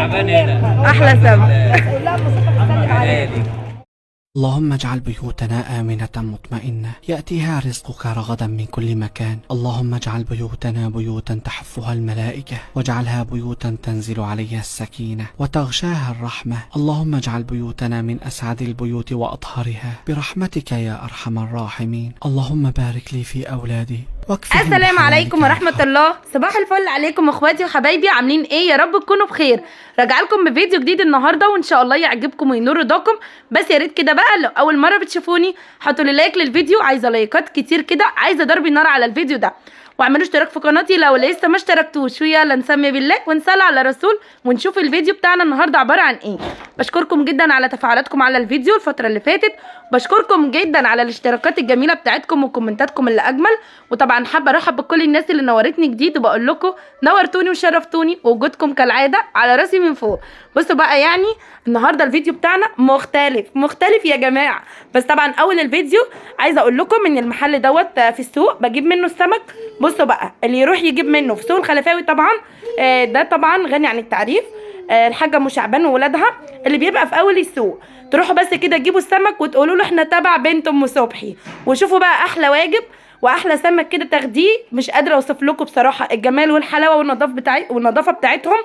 شعبان هنا. احلى سمك. قول لها مصطفى بتسلم عليك. اللهم اجعل بيوتنا آمنة مطمئنة يأتيها رزقك رغدا من كل مكان. اللهم اجعل بيوتنا بيوتا تحفها الملائكة، واجعلها بيوتا تنزل عليها السكينة وتغشاها الرحمة. اللهم اجعل بيوتنا من أسعد البيوت وأطهرها برحمتك يا أرحم الراحمين. اللهم بارك لي في أولادي واكفهم السلام بحلالك عليكم عن ورحمة حرام. الله. صباح الفل عليكم اخواتي وحبايبي، عاملين ايه؟ يا رب تكونوا بخير. راجعه لكم بفيديو جديد النهارده وان شاء الله يعجبكم وينور رضاكم. بس يا ريت كده بقى لو اول مرة بتشوفوني حطوا لي like للفيديو، عايزه لايكات كتير كده، عايزه ضرب النار على الفيديو ده، واعملوا اشتراك في قناتي لو لسه ما اشتركتوش. ويلا نسمي بالله ونصلي على رسول ونشوف الفيديو بتاعنا النهارده عبارة عن ايه. بشكركم جدا على تفاعلاتكم على الفيديو الفترة اللي فاتت، بشكركم جدا على الاشتراكات الجميلة بتاعتكم وكومنتاتكم اللي اجمل. وطبعا حابة ارحب بكل الناس اللي نورتني جديد وبقول لكم نورتوني وشرفتوني، ووجودكم كالعادة على راسي من فوق. بصوا بقى، يعني النهارده الفيديو بتاعنا مختلف مختلف يا جماعة. بس طبعا اول الفيديو عايزه اقول لكم ان المحل دوت في السوق بجيب منه السمك. بصوا بقى، اللي يروح يجيب منه في سوق الخلفاوي طبعا، ده طبعا غني عن التعريف، الحاجة ام شعبان وولادها اللي بيبقى في اول السوق. تروحوا بس كده تجيبوا السمك وتقولوا له احنا تبع بنت ام صبحي، وشوفوا بقى احلى واجب واحلى سمك كده تاخديه. مش قادرة اوصف لكم بصراحة الجمال والحلاوه والنظافة بتاعي والنظافة بتاعتهم،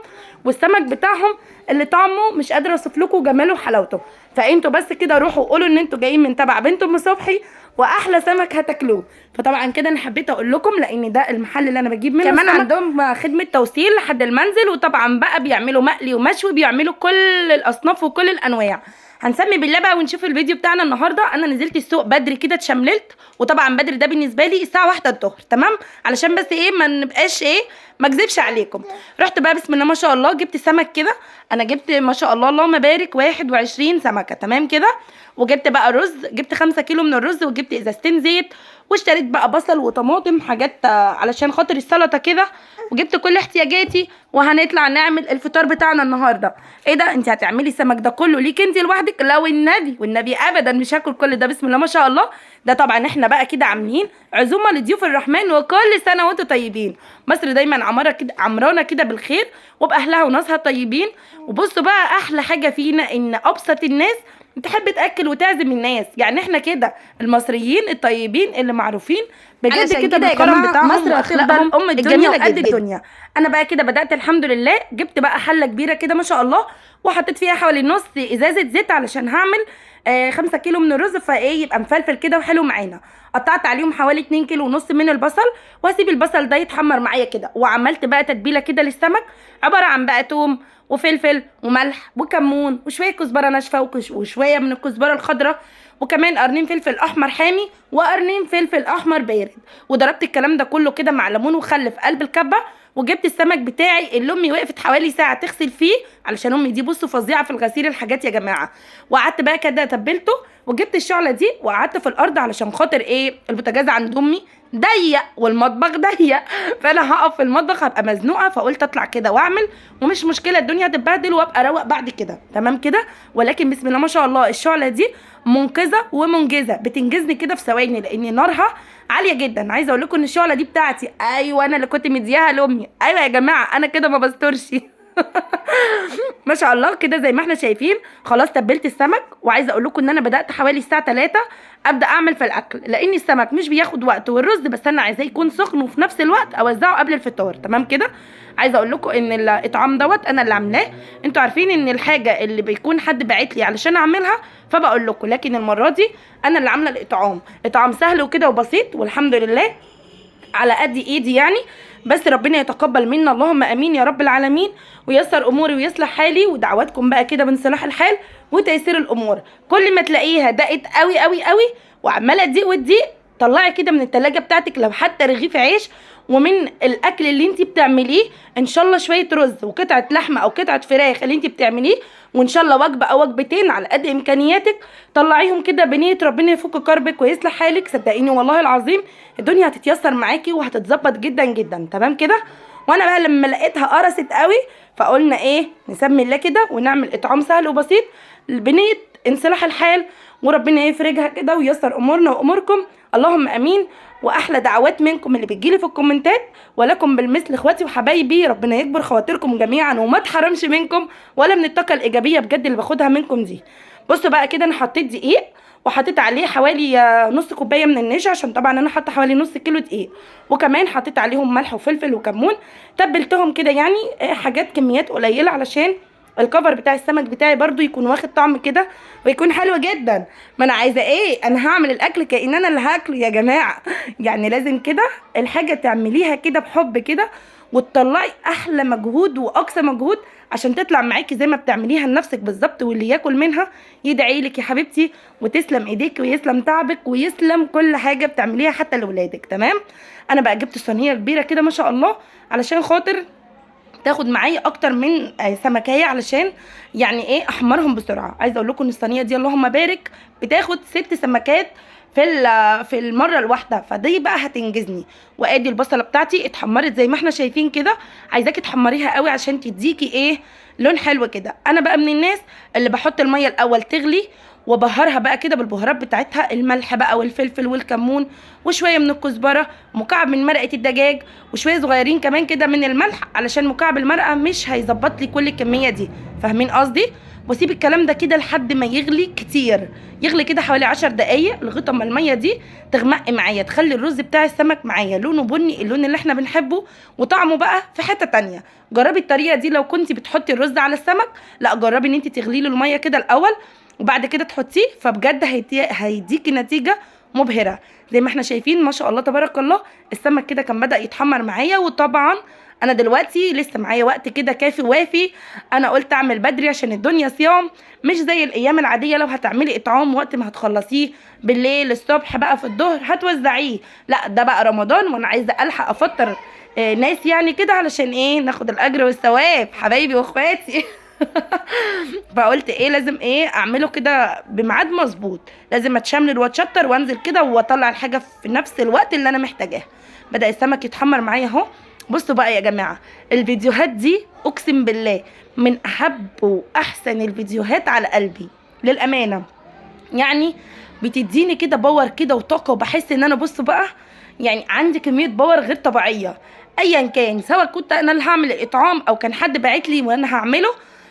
والسمك بتاعهم اللي طعمه مش قادرة اوصف لكم جماله وحلاوته. فانتوا بس كده روحوا قولوا ان انتوا جايين من تبع بنت ام صبحي واحلى سمك هتاكلوه. فطبعا كده انا حبيت اقول لكم لان ده المحل اللي انا بجيب منه كمان السمك. عندهم خدمة توصيل لحد المنزل، وطبعا بقى بيعملوا مقلي ومشوي، بيعملوا كل الاصناف وكل الانواع. هنسمي بالله بقى ونشوف الفيديو بتاعنا النهارده. انا نزلت السوق بدري كده، اتشمللت، وطبعا بدري ده بالنسبة لي الساعة 1 الظهر، تمام؟ علشان بس ايه ما نبقاش ايه ما اكذبش عليكم. رحت بقى بسم الله ما شاء الله جبت سمك كده، انا جبت ما شاء الله اللهم بارك 21 سمكة، تمام كده. وجبت بقى رز، جبت 5 كيلو من الرز، وجبت ازازتين زيت، واشتريت بقى بصل وطماطم حاجات علشان خاطر السلطة كده، وجبت كل احتياجاتي. وهنطلع نعمل الفطار بتاعنا النهارده. ايه ده، انت هتعملي السمك ده كله ليك انت لوحدك؟ لا والنبي والنبي ابدا مش هاكل كل ده، بسم الله ما شاء الله. ده طبعا احنا بقى كده عاملين عزومة لضيوف الرحمن، وكل سنة وانتم طيبين. مصر دايما عمارة كده، عمرانه كده بالخير وباهلها وناسها الطيبين. وبصوا بقى، احلى حاجة فينا ان ابسط الناس تحب تاكل وتعزم الناس. يعني احنا كده المصريين الطيبين اللي معروفين بجد علشان كده كده يا بالكرم جماعة بتاعهم مصر واخلاقهم هتفضل أم الدنيا الجميلة وقد قد الدنيا. انا بقى كده بدات الحمد لله، جبت بقى حله كبيرة كده ما شاء الله، وحطيت فيها حوالي نص ازازة زيت علشان هعمل 5 كيلو من الرز، فايه يبقى مفلفل كده وحلو معانا. قطعت عليهم حوالي 2 كيلو ونص من البصل، واسيب البصل ده يتحمر معايا كده. وعملت بقى تتبيله كده للسمك، عبارة عن بقى توم وفلفل وملح وكمون وشوية كزبره ناشفة وشوية من الكزبره الخضراء، وكمان قرنين فلفل احمر حامي وقرنين فلفل احمر بارد. وضربت الكلام ده كله كده مع ليمون وخل في قلب الكبه. وجبت السمك بتاعي اللي امي وقفت حوالي ساعة تغسل فيه، علشان امي دي بصوا فظيعة في الغسيل الحاجات يا جماعة. وقعدت بقى كده تبلته، وجبت الشعلة دي وقعدت في الارض علشان خاطر ايه، البوتاجاز عند امي ضيق والمطبخ ضيق، فانا هقف في المطبخ هبقى مزنوقه، فقلت اطلع كده واعمل ومش مشكلة الدنيا هتتبهدل وابقى اروق بعد كده، تمام كده. ولكن بسم الله ما شاء الله الشعلة دي منقذه ومنجزه، بتنجزني كده في ثواني لان نارها عالية جدا. عايزه اقول لكم ان الشعلة دي بتاعتي، ايوه انا اللي كنت مدياها لامي، ايوه يا جماعة انا كده ما بسترش. ما شاء الله كده زي ما احنا شايفين خلاص تبلت السمك. وعايزه اقول لكم ان انا بدات حوالي الساعة 3 ابدا اعمل في الاكل، لان السمك مش بياخد وقت، والرز بس انا عايزاه يكون سخن وفي نفس الوقت اوزعه قبل الفطار، تمام كده. عايزه اقول لكم ان الاطعام دوت انا اللي عاملاه، انتوا عارفين ان الحاجة اللي بيكون حد باعت لي علشان اعملها فبقول لكم، لكن المرة دي انا اللي عامله الاطعام. اطعام سهل وكده وبسيط والحمد لله على قد ايدي يعني، بس ربنا يتقبل منا اللهم امين يا رب العالمين، ويسر اموري ويصلح حالي. ودعواتكم بقى كده من صلاح الحال وتيسير الامور. كل ما تلاقيها دقت قوي قوي قوي وعماله تضيق وتضيق، طلعي كده من التلاجة بتاعتك لو حتى رغيف عيش، ومن الاكل اللي انت بتعمليه ان شاء الله شوية رز وقطعه لحمه او قطعه فراخ اللي انت بتعمليه، وان شاء الله وجبة او وجبتين على قد امكانياتك، طلعيهم كده بنيه ربنا يفك كربك ويصلح حالك. صدقيني والله العظيم الدنيا هتتيسر معاكي وهتتظبط جدا جدا، تمام كده. وانا بقى لما لقيتها قرصت قوي فقلنا ايه، نسمي الله كده ونعمل اطعام سهل وبسيط بنيه انصلاح الحال، وربنا يفرجها كده وييسر امورنا واموركم، اللهم امين. واحلى دعوات منكم اللي بتجيلي في الكومنتات، ولكم بالمثل اخواتي وحبايبي. ربنا يكبر خواطركم جميعا وما تحرمش منكم ولا من الطاقة الايجابية بجد اللي باخدها منكم دي. بصوا بقى كده، انا حطيت دقيق وحطيت عليه حوالي نص كوباية من النشا، عشان طبعا انا حاطه حوالي نص كيلو دقيق، وكمان حطيت عليهم ملح وفلفل وكمون، تبلتهم كده يعني حاجات كميات قليله علشان الكفر بتاع السمك بتاعي برضو يكون واخد طعم كده ويكون حلو جدا. ما انا عايزه ايه، انا هعمل الاكل كأن انا اللي هاكله يا جماعة، يعني لازم كده الحاجة تعمليها كده بحب كده وتطلعي احلى مجهود واقصى مجهود عشان تطلع معاكي زي ما بتعمليها لنفسك بالظبط، واللي ياكل منها يدعي لك يا حبيبتي، وتسلم ايديك ويسلم تعبك ويسلم كل حاجة بتعمليها حتى لاولادك. تمام. انا بقى جبت صينية كبيرة كده ما شاء الله علشان خاطر تاخد معايا اكتر من سمكيه، علشان يعني ايه احمرهم بسرعة. عايزه اقول لكم ان الصينية دي اللهم بارك بتاخد 6 سمكات في المرة الواحدة، فدي بقى هتنجزني. وادي البصله بتاعتي اتحمرت زي ما احنا شايفين كده، عايزاكي تحمريها قوي عشان تديكي ايه لون حلو كده. انا بقى من الناس اللي بحط المية الاول تغلي وبهرها بقى كده بالبهارات بتاعتها، الملح بقى والفلفل والكمون وشوية من الكزبره، مكعب من مرقه الدجاج، وشوية صغيرين كمان كده من الملح علشان مكعب المرقه مش هيظبط لي كل الكمية دي، فاهمين قصدي؟ واسيب الكلام ده كده لحد ما يغلي كتير، يغلي كده حوالي 10 دقايق لغاية اما المية دي تغمق معايا، تخلي الرز بتاع السمك معايا لونه بني، اللون اللي احنا بنحبه، وطعمه بقى في حتة تانية. جربي الطريقة دي لو كنتي بتحطي الرز على السمك، لا جربي ان انت تغلي له المية كده الاول وبعد كده تحطيه، فبجد هيديكي نتيجة مبهرة. زي ما احنا شايفين ما شاء الله تبارك الله السمك كده كان بدأ يتحمر معايا. وطبعا انا دلوقتي لسه معايا وقت كده كافي وافي، انا قلت اعمل بدري عشان الدنيا صيام، مش زي الايام العادية لو هتعملي اطعام وقت ما هتخلصيه بالليل الصبح بقى في الظهر هتوزعيه، لا ده بقى رمضان وانا عايزه الحق افطر ناس يعني كده علشان ايه ناخد الاجر والثواب حبايبي واخواتي. فقلت ايه لازم ايه اعمله كده بميعاد مظبوط، لازم اتشملل واتشطر وانزل كده واطلع الحاجة في نفس الوقت اللي انا محتاجاه. بدا السمك يتحمر معايا اهو. بصوا بقى يا جماعة الفيديوهات دي اقسم بالله من احب واحسن الفيديوهات على قلبي للامانة، يعني بتديني كده power كده وطاقة، وبحس ان انا بصوا بقى يعني عندي كمية power غير طبيعية ايا كان، سواء كنت انا اللي هعمل الاطعام او كان حد باعت لي وانا هعمله.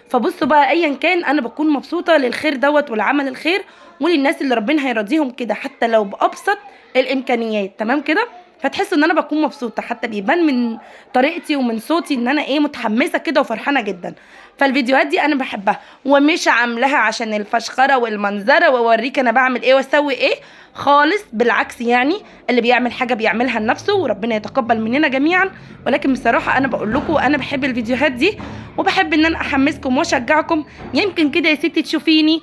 فبصوا بقى ايا كان انا بكون مبسوطة للخير دوت والعمل الخير وللناس اللي ربنا هيرضيهم كده حتى لو بابسط الامكانيات. تمام كده، فتحسوا ان انا بكون مبسوطة، حتى بيبان من طريقتي ومن صوتي ان انا ايه متحمسة كده وفرحانه جدا. فالفيديوهات دي انا بحبها ومش عاملاها عشان الفشخره والمنظره واوريك انا بعمل ايه واسوي ايه خالص، بالعكس يعني اللي بيعمل حاجة بيعملها لنفسه وربنا يتقبل مننا جميعا. ولكن بصراحة انا بقول لكم انا بحب الفيديوهات دي وبحب ان انا احمسكم واشجعكم. يمكن كده يا ستي تشوفيني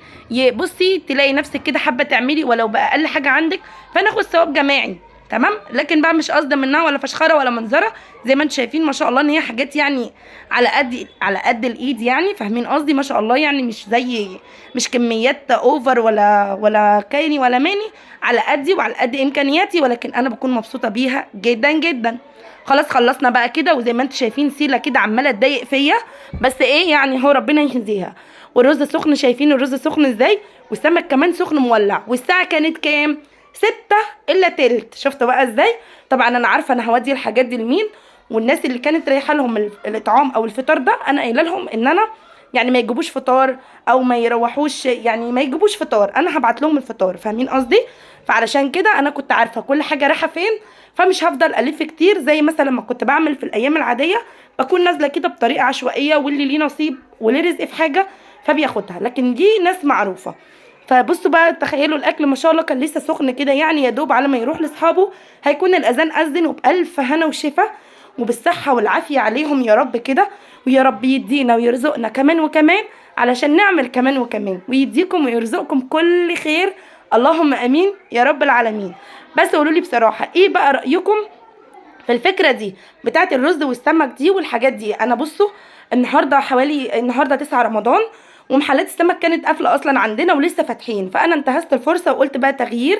بصي تلاقي نفسك كده حابة تعملي ولو باقل حاجة عندك، فناخد ثواب جماعي. تمام، لكن بقى مش قصده منها ولا فشخره ولا منظره، زي ما انتم شايفين ما شاء الله ان هي حاجات يعني على قد الايد يعني، فاهمين قصدي؟ ما شاء الله يعني مش زي مش كميات over ولا كايني ولا ماني، على قدي وعلى قد امكانياتي، ولكن انا بكون مبسوطة بيها جدا جدا. خلاص خلصنا بقى كده، وزي ما انتم شايفين سيله كده عماله تضايق فيا، بس ايه يعني هو ربنا يهديها. والرز سخن، شايفين الرز سخن ازاي، والسمك كمان سخن مولع. والساعة كانت كام؟ 5:40. شفتوا بقى ازاي؟ طبعا انا عارفه انا هودي الحاجات دي لمين، والناس اللي كانت رايحة لهم الاطعام او الفطار ده انا قايله لهم ان انا يعني ما يجيبوش فطار او ما يروحوش، يعني ما يجيبوش فطار، انا هبعت لهم الفطار، فاهمين قصدي؟ فعلشان كده انا كنت عارفه كل حاجة رايحة فين، فمش هفضل الف كتير زي مثلا ما كنت بعمل في الايام العادية، بكون نازله كده بطريقة عشوائية واللي ليه نصيب وليه رزق في حاجة فبياخدها، لكن دي ناس معروفة. فبصوا بقى تخيلوا الاكل ما شاء الله كان لسه سخن كده، يعني يا دوب على ما يروح لاصحابه هيكون الاذان اذن، وبالف هنا وشفا وبالصحه والعافية عليهم يا رب كده، ويا رب يدينا ويرزقنا كمان وكمان علشان نعمل كمان وكمان، ويديكم ويرزقكم كل خير، اللهم امين يا رب العالمين. بس قولوا لي بصراحة ايه بقى رايكم في الفكرة دي بتاعه الرز والسمك دي والحاجات دي؟ انا بصوا النهارده حوالي النهارده 9 رمضان، ومحلات السمك كانت قافله اصلا عندنا ولسه فاتحين، فانا انتهزت الفرصة وقلت بقى تغيير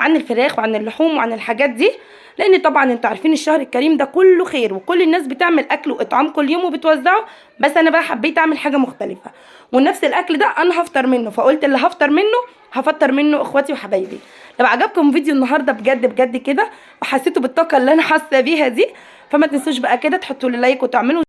عن الفراخ وعن اللحوم وعن الحاجات دي، لان طبعا انتوا عارفين الشهر الكريم ده كله خير وكل الناس بتعمل اكل واطعام كل يوم وبتوزعه، بس انا بقى حبيت اعمل حاجة مختلفة، ونفس الاكل ده انا هفطر منه، فقلت اللي هفطر منه هفطر منه اخواتي وحبايبي. لو عجبكم فيديو النهارده بجد بجد كده وحسيتوا بالطاقة اللي انا حاسه بيها دي، فما تنسوش بقى كده تحطوا لي like وتعملوا